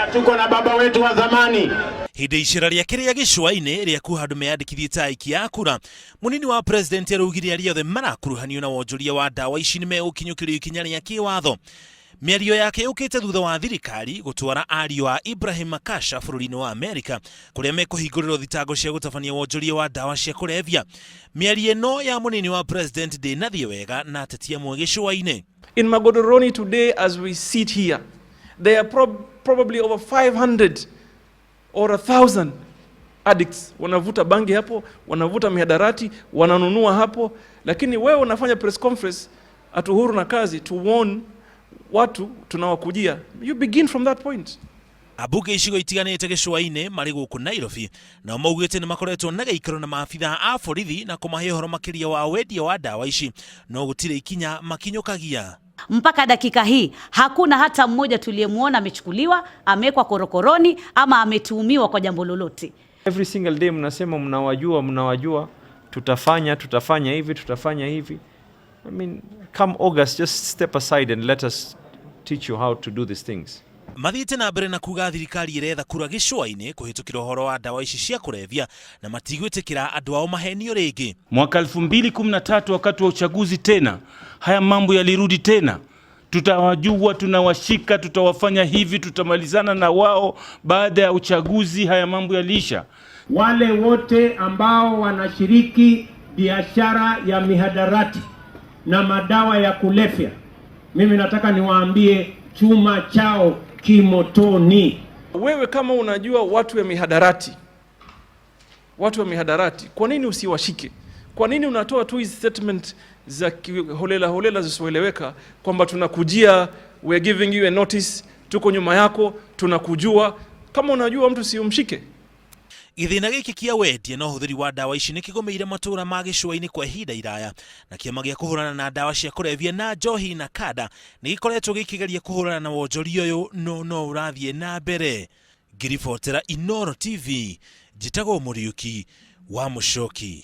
Na tuko na baba wetu wa zamani. Hĩndĩ icera rĩake rĩa gĩcũa-inĩ rĩa kuha andũ meyandĩkithie ta aikia a kura, mũnini wa president araugire arĩa othe marakuruhanio na wonjoria wa ndawa ici nĩ megũkinyũkĩrio ikinya rĩa kĩwatho. Mĩario yake yũkĩte thutha wa thirikari gũtwara ariũ a Ibrahim Akasha bũrũri-inĩ wa Amerika kũrĩa mekũhingũrĩrwo thitango cia gũtabania wonjoria wa ndawa cia kũrebia. Mĩario ĩno ya mũnini wa president ndĩnathiĩ wega na ateti amwe gĩcũa-inĩ. In Magodoroni today, as we sit here, there are probably over 500 or 1,000 addicts wanavuta bangi hapo, wanavuta mihadarati, wananunua hapo, lakini wewe unafanya press conference at Uhuru na kazi to warn watu tunawakujia. You begin from that point. Ambunge icigo itiganĩte gĩcũa-inĩ marĩ gũkũ Nairobi nao maugĩte nĩ makoretwo na gĩikaro na maabitha a borithi na kũmahe ũhoro makĩria wa wendia wa ndawa ici, no gũtirĩ ikinya makinyũkagia. Mpaka dakika hii hakuna hata mmoja tuliyemwona amechukuliwa, amewekwa korokoroni ama ametuhumiwa kwa jambo lolote. Every single day mnasema mnawajua, mnawajua, tutafanya, tutafanya hivi, tutafanya hivi. I mean, come August, just step aside and let us teach you how to do these things. Mathiĩte na mbere na kuga thirikari ĩretha kura gĩcũa-inĩ kũhĩtũkĩra ũhoro wa ndawa ici cia kũrebia na matigwĩtĩkĩra andũ ao mahenio rĩngĩ. Mwaka 2013 wakati wa uchaguzi tena, haya mambo yalirudi tena. Tutawajua, tunawashika, tutawafanya hivi, tutamalizana na wao. Baada ya uchaguzi haya mambo yaliisha. Wale wote ambao wanashiriki biashara ya mihadarati na madawa ya kulevya, mimi nataka niwaambie chuma chao kimotoni. Wewe kama unajua watu wa mihadarati, watu wa mihadarati, kwa nini usiwashike? Kwa nini unatoa tu hizi statement za holela holela zisizoeleweka kwamba tunakujia, we are giving you a notice, tuko nyuma yako, tunakujua? Kama unajua mtu, si umshike? Gĩthĩna gĩkĩ kĩa wendia na ũhũthĩri wa ndawa ici nĩ kĩgũmĩire matũũra ma gĩcũa-inĩ kwa ihinda iraya, na kĩama gĩa kũhũrana na ndawa cia kũrebia na njohi na kanda nĩ gĩkoretwo gĩkĩgeria kũhũrana na wonjoria ũyũ, no no ũrathiĩ na mbere. Ngĩribotera Inooro TV, njĩtagwo Mũriũki wa Mũcoki.